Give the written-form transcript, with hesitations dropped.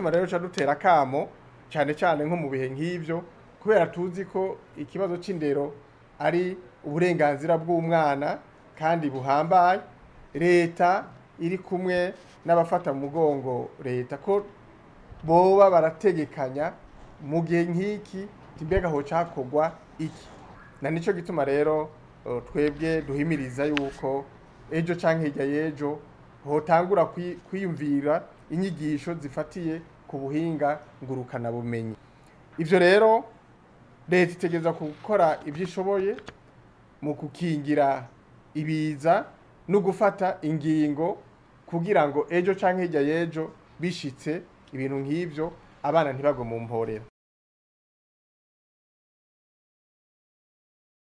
Gituma rero ca dutera kamo cyane cyane nko mu bihe nk'ivyo, kubera tuzi ko ikibazo c'indero ari uburenganzira bw'umwana kandi buhambaye, leta iri kumwe n'abafata mu mugongo leta ko boba barategekanya mu gihe nk'iki mbega ho cakogwa iki. Na nico gituma rero twebwe duhimiriza yuko ejo canke hirya y'ejo hotangura kwiyumvira inyigisho zifatiye ku buhinga ngurukanabumenyi. Ivyo rero leta itegerezwa gukora ivyo ishoboye mu gukingira ibiza no gufata ingingo kugira ngo ejo canke hirya y'ejo bishitse ibintu nk'ivyo abana ntibagwe mu mporera.